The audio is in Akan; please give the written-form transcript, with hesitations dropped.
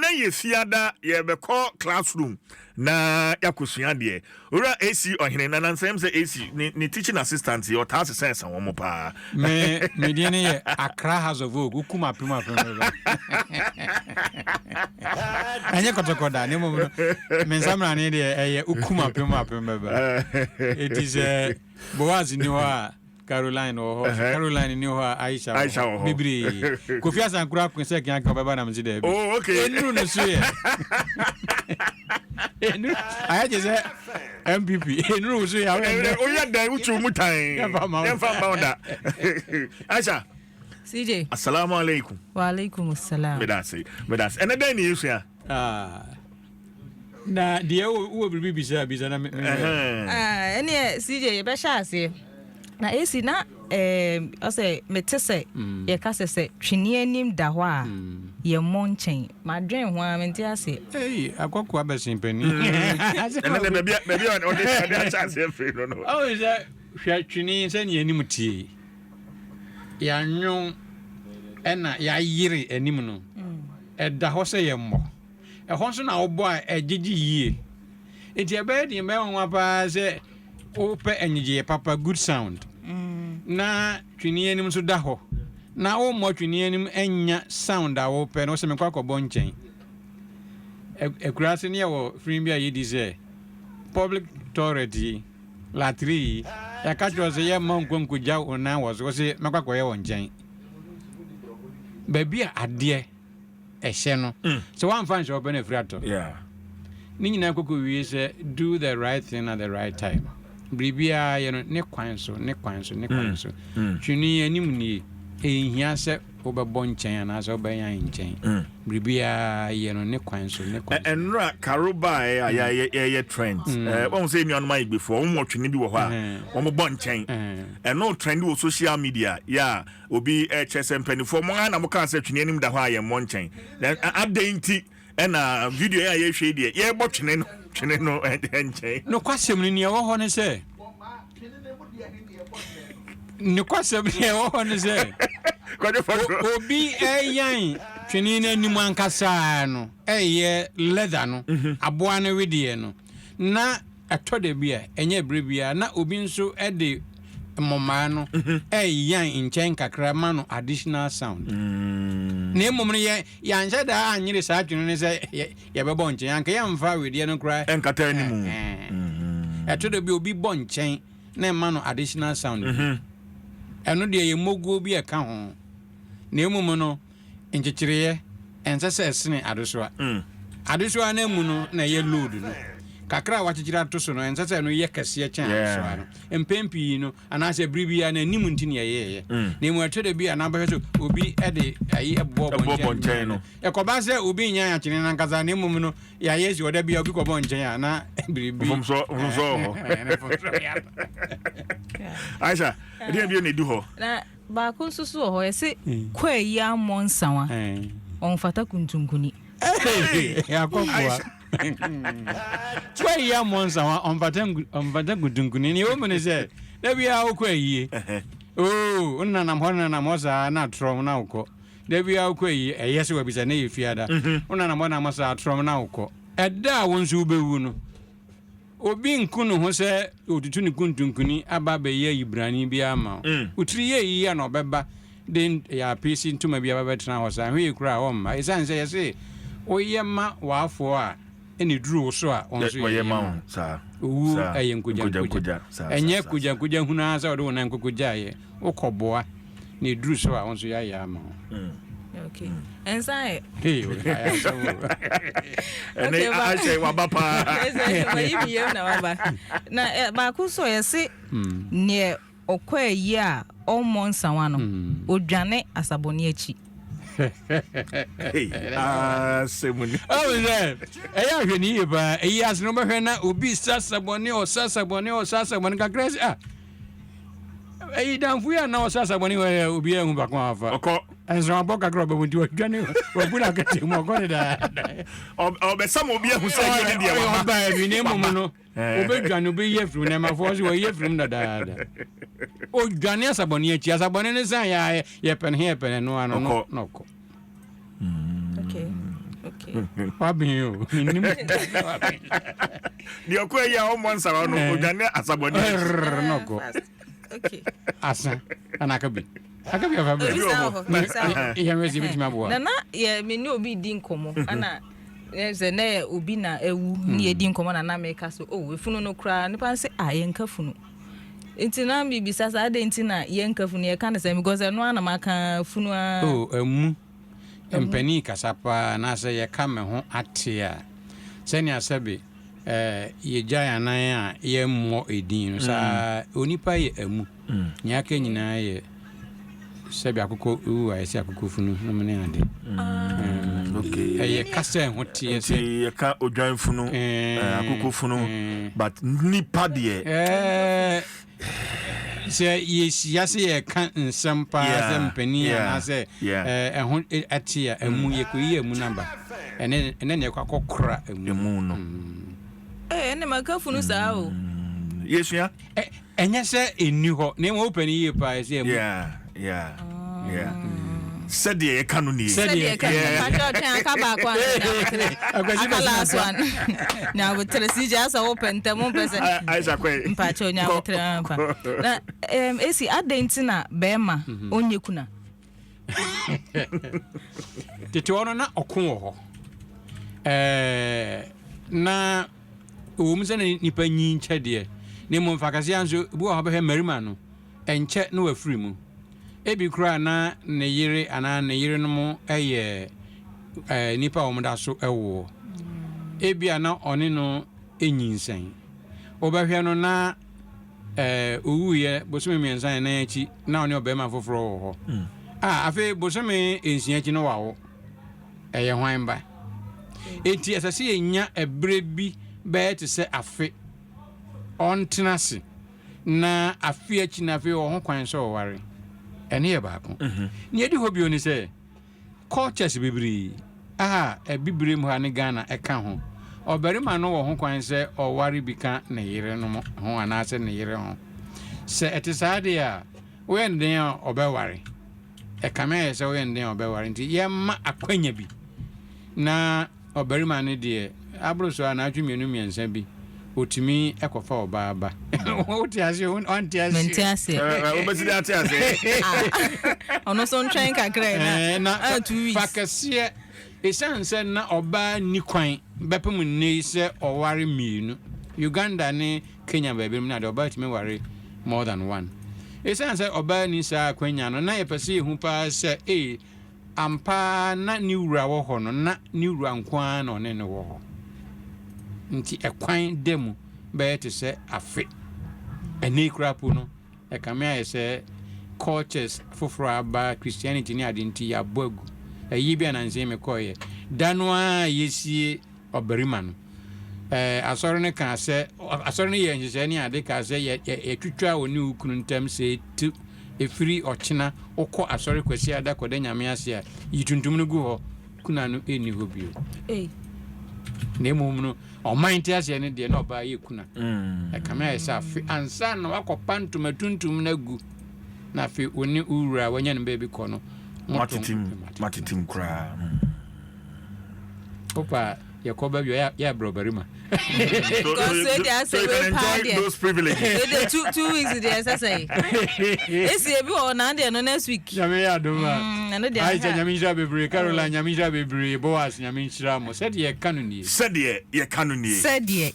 Ɛnɛ yɛ Fiada, yɛbɛkɔ classroom na yɛakɔsua adeɛ. Owura AC Ɔhene, na nansa yam sɛ AC ne, ne teaching assistant yi, ɔtaa sesa ɛsa wɔn paa. Me, me din no yɛ Accra House of Oak, wokum apem apem bɛba. Ɛnyɛ kɔtɔkɔ da, ne mmom no, me nsa mmerane deɛ ɛyɛ wokum apem apem bɛba. Eti sɛ Boaz ni hɔ a, Caroline wɔ hɔ. Caroline ni hɔ a, Aisha Aisha wɔ wɔ hɔ. hɔ. Bebree. Kofi Asankura ko sɛ kia ɔbɛba na mese daabi. Oh, okay. Enuru no so yɛ. Enuru ayɛ te sɛ MPP. Enuru so yɛ awɛ ndɛ. Oyɛ dɛn wotu mu tan. Yɛmfa mma wo. Yɛmfa mma wo da. Aisha. CJ. Assalamu alaikum. Wa alaikum assalam. Medase. Medase. Ɛnɛ dɛn ne yɛsua? Ah. Na deɛ wowɔ biribi bisa bisa na me. Ah, ɛneɛ CJ yɛbɛhyɛ aseɛ. Na esi na ɔsɛ mete sɛ mm. yɛka sɛ sɛ twene anim da hɔ a mm. yɛmmɔ nkyɛn. Madwen ho a mente aseɛ. Ei, akɔkoa bɛsen panin. Ɛnɛ dɛ baabi a baabi a ɔde ɔde ahyɛ aseɛ firi no no. Ɔwɔ sɛ hwɛ twene sɛnea anim tie. Yɛanwon ɛna yɛayere anim no. Mm. Ɛda hɔ sɛ yɛmmɔ. Ɛhɔ nso na wobɔ a ɛgyegye yie. Nti ɛbɛyɛ den ɛbɛyɛ nwanwa paa sɛ wopɛ anigyeɛ papa, good sound, na twene anim nso da hɔ na wommɔ twene anim nnya sound a wopɛ no, wosɛ mekɔ akɔbɔ nkyɛn. Akuraase ne yɛwɔ firim bi a yɛdi sɛ public toilet yi, latrine yi, yɛaka kyerɛ wo sɛ yɛmma nkɔ nkɔgya wo nan wɔ so, wose mɛkɔ akɔyɛ wɔ nkyɛn. Baabi a adeɛ ɛhyɛ no mm. Sɛ woamfa nhyɛ wopɛ no afiri atɔ ne nyinaa kɔkɔ wie sɛ do the right thing at the right time. Biribiara yɛ no ne kwan so, ne kwan so, ne kwan mm. so. Twene anim nie, ɛnhia sɛ wobɛbɔ nkyɛn anaasɛ wobɛyan nkyɛn. Biribiara yɛ no ne kwan so, ne kwan so. Ɛnora karo baeɛ a yɛyɛ trend, wɔn sɛ nnuanom ayigbefoɔ wɔn wɔ twene bi wɔ hɔ a wɔn bɔ nkyɛn. Ɛno trend wɔ social media yɛ a Obi kyerɛ sɛ mpanimfoɔ mo ara na mo kaa sɛ twene anim da hɔ a yɛmmɔ nkyɛn. Na adɛn nti ɛna video yi a yɛhwɛ yi deɛ yɛrebɔ twene no twene no nkyɛn? Nokwasɛm no, nea ɛwɔ hɔ ne sɛ, nokwasɛm nea ɛwɔ hɔ ne sɛ, obi ɛyan twene no anim ankasa no ɛyɛ leather no, aboa no wedeɛ no, na Ɛtɔ da bi a, ɛnyɛ bere biara, na obi nso de mmomaa no reyan nkyɛn kakra ma no additional sound. Na mmom no, yɛ yɛanhyɛ da anyere saa twene no sɛ yɛbɛbɔ nkyɛn. Anka yɛmfa wedeɛ no koraa nkata anim. Ɛtɔ da bi obi bɔ nkyɛn na ɛma no additional sound bi. Ɛno deɛ yɛ mmoguo bi a ɛka ho. Na mmom no, Nkyekyereeɛ, ɛnsɛ sɛ ɛsene adesoa. Adesoa no amu no na ɛyɛ load no. Kakra a wɔakyekyere ato so no, ɛnsɛ sɛ ɛno yɛ kɛseɛ kyɛn adesoa no. Mpɛn pii no, anaasɛ bere biara no, anim nti na yɛyɛeɛ. Na mmom ɛtɔ da bi a na wobɛhwɛ sɛ obi de ayi bobɔ nkyɛn no. Ɛkɔba sɛ obi nnya akyene no ankasa, na mmom no, yɛayɛ asi hɔ da bi a obi kɔbɔ nkyɛn a na biribi. Mfomsoɔ wɔ hɔ. Aisha, ɛdeɛn bio na ɛdi hɔ? Baako nso so wɔ hɔ, yɛse kwayi ammɔ nsawa, ɔmfata kuntunkuni. Akɔkoa. Kwayi ammɔ nsawa, ɔmfata ɔmfata kuntunkuni. Nea ɛwɔ mu ne sɛ, da biara wokɔ ayie. Oo, wonenam hɔ nenam hɔ saa na atorɔm na wokɔ. Da biara wokɔ ayie, ɛyɛ sɛ wabisa na ɛyɛ fiada. Wonenam hɔ nam saa atorɔm na wokɔ. Ɛda a wo nso wobɛwu no, Obi nku ne ho sɛ ɔretutu ne kuntunkuni aba abɛyɛ ayibrane bi ama wo. Wo tiri yɛ yie a na ɔbɛba de apeesi ntoma bi aba bɛtena hɔ saa. Hwɛ yie koraa a ɔmma. Ɛsiane sɛ yɛse woyɛ ma w'afoɔ a ɛna ɛduru wo so a wo nso yɛyɛ ma wo. Owuo ɛyɛ nkogyankogya. Ɛnyɛ kogyankogya hunu ara sɛ wode wo nan kɔkɔgyaeɛ. Wokɔboa na ɛduru so a wo nso yɛayɛ ama wo. Okay. Ɛnsa yɛ. Hey, ayɛ asɛm o. Ɛnɛ ahyɛ waba paa. Wayi mi yam na waba. Na eh, baako nso yɛse neɛ ɔkɔ ayi a ɔmmɔ nsawa no, odwane asabɔne akyi. Asɛm ni. Ɔwɔ sɛ ɛyɛ ahwɛ ne yie paa. Eyi ase no wobɛhwɛ na obi sa sabɔne, ɔsa sabɔne, ɔsa sabɔne kakra sɛ ah Eyi danfo yi a na ɔsɛ asabɔne wɔ yɛ obiara ehu baako a wafa. Ɔkɔ. Nsramabɔ kakra ɔbɛbɔ nti ɔdwane wabu na akɛtɛ mu ɔkɔ ne daa. Ɔbɛsa ma obi ahu sɛ ɛyɛ ne deɛ waba. Ɔbaa bi na mmom no obɛdwane obɛyi afiri mu na ɛmafoɔ nso wɔyi afiri mu dadaada. Ɔdwane asabɔne akyi, asabɔne no san yɛ yɛpɛ ne he yɛpɛ ne no ano no na ɔkɔ. Okay. Okay. Waben o, menim. Deɛ ɔkɔ ayi a ɔmmɔ nsara no, odwane asabɔne. Err, na ɔkɔ. Fast. Okay. Asa, ana aka bi. Aka bi afa Obi brɛ. saa wɔ hɔ. Obi saa wɔ hɔ. Yɛn wɛ si ebitumi aboa. Nana yɛ me ne obi di nkɔmmɔ ana sɛ na yɛ obi na awu ne yɛdi nkɔmmɔ na na meka so, oh, efunu no koraa nipa no sɛ, ah, yɛnka funu, nti na mebisa sɛ adɛn nti na yɛnka funu, yɛka no sɛ, because ɛno ara na maka funu a. O ɛmu mpanin kasa paa anaasɛ yɛka me ho ate a, sɛnea sɛbe yɛgya yɛn anan a yɛmmɔ edin no saa, onipa yɛ amu. Nea aka nyinaa yɛ sɛbe akokɔ wu a yɛsɛ akokɔ funu nom ne ade. Ɛyɛ kasa a ɛho teɛ sɛ nti yɛka odwan funu, akokɔ funu, but nipa deɛ Sɛ yɛhyia sɛ yɛka nsɛm paa sɛ mpanin anaasɛ ɛho ɛte a, ɛmu yɛkɔyi amu no aba, ɛne ɛne ne yɛkɔ akɔkora amu. Emu no. Ɛne maka funu saa o. Yɛsua. Ɛnyɛ sɛ ɛnni hɔ, na mmom wopɛ no yie paa ɛsɛ amu. Yeah, sɛdeɛ yɛka no nie. Sɛdeɛ sɛdeɛ ka kakyɛ ɔtwɛn aka baako a nyabotere Akwasi aka bɛsi last one nyabotere si gya sɛ wopɛ ntɛm, wompɛ sɛ Aisha kɔe. Mpakyɛ, nyabotere ampa na esi adɛn nti na bɛrima ɔnyɛ kuna? Tete hɔ no na ɔko wɔ hɔ. Na ɛwɔ mu sɛ na nipa nyi nkyɛ deɛ, na mmom fa kɛseɛ nso ebi wɔ hɔ bɛhwɛ mmarima no ɛnkyɛ na wafiri mu. Ebi koraa na ne yere anaa ne yerenom yɛ nipa a wɔn da so woɔ. Ebi a na ɔne no nyinsɛn, wobɛhwɛ no na owuiɛ bosome 3 4 akyi na ɔne ɔbarima foforɔ wɔ hɔ a, afei bosome 6 akyi no wawo. Ɛyɛ hwan ba? Enti ɛsɛ sɛ yɛnya ɛberɛ bi bɛyɛ te sɛ afe ɔntena ase, na afe akyi no afei ɔwɔ ho kwan sɛ ɔware. Ɛno yɛ baako. Nea ɛdi hɔ bio ne sɛ cultures bebree a Abibirem ha ne Ghana ɛka ho, ɔbarima no wɔ ho kwan sɛ ɔware bi ka ne yerenom ho anaasɛ ne yere ho. Sɛ ɛte saa deɛ a, woyɛ no den a ɔbɛware. Ɛkame ayɛ sɛ woyɛ no den a ɔbɛware, nti yɛmma akwanya bi na ɔbarima no deɛ aboro so a naatwe 2 3 bi ɔtumi kɔfa ɔbaa ba. Wote aseɛ? Wante aseɛ? Mente aseɛ. Wobɛsi de ate aseɛ. Ɔno so ntwɛn kakra yi na na 2 weeks. Fa kɛseɛ, ɛsiane sɛ na ɔbaa nni kwan bɛpem nnɛ yi sɛ ɔware mmienu, Uganda ne Kenya baabi mu na deɛ ɔbaa tumi ware more than one. Ɛsiane sɛ ɔbaa ni saa akwanya no, na yɛpɛ sɛ yɛhu paa sɛ ee ampa na ne wura wɔ hɔ no, na ne wura nko ara na ɔne no wɔ hɔ. Nti ɛkwan da mu bɛyɛ te sɛ afe. Ɛnɛ koraa po no ɛkame ayɛ sɛ cultures foforɔ aba, Christianity ne ade, nti yɛabɔ agu. Ɛyi bi anansɛn mekɔɔyɛ da no a yɛsie ɔbarima no, asɔre no kaa sɛ asɔre no yɛ nhyehyɛe ne ade kaa sɛ yɛtwitwa wo ne wo kunu ntam sɛ tu ɛfiri ɔkyena wokɔ asɔre Kwasi ada kɔda Nyame ase a, yi tuntum no gu hɔ, kuna no ɛnni hɔ bio. Na mmom no ɔman te aseɛ no deɛ na ɔbaa yɛ kuna. Ɛkame ayɛ sɛ afe ansa na wakɔpa ntoma tuntum no agu, na afei wo ne wo wura a wanya no baabi kɔ no. Matetem matetem koraa. Wopa yɛkɔ baabi a yɛ abrɛ ɔbarima. So you can enjoy those privileges. Wede 2 weeks deɛ ɛsɛ sɛ esi ebi wɔ na deɛ no next week. Nyame yɛ adom a. Ɛno deɛ. Aisha, Nyame nhyira bebree. Caroline, Nyame nhyira bebree. Boas, Nyame nhyira mo. Sɛdeɛ yɛka no nie. Sɛdeɛ yɛka no nie. Sɛdeɛ.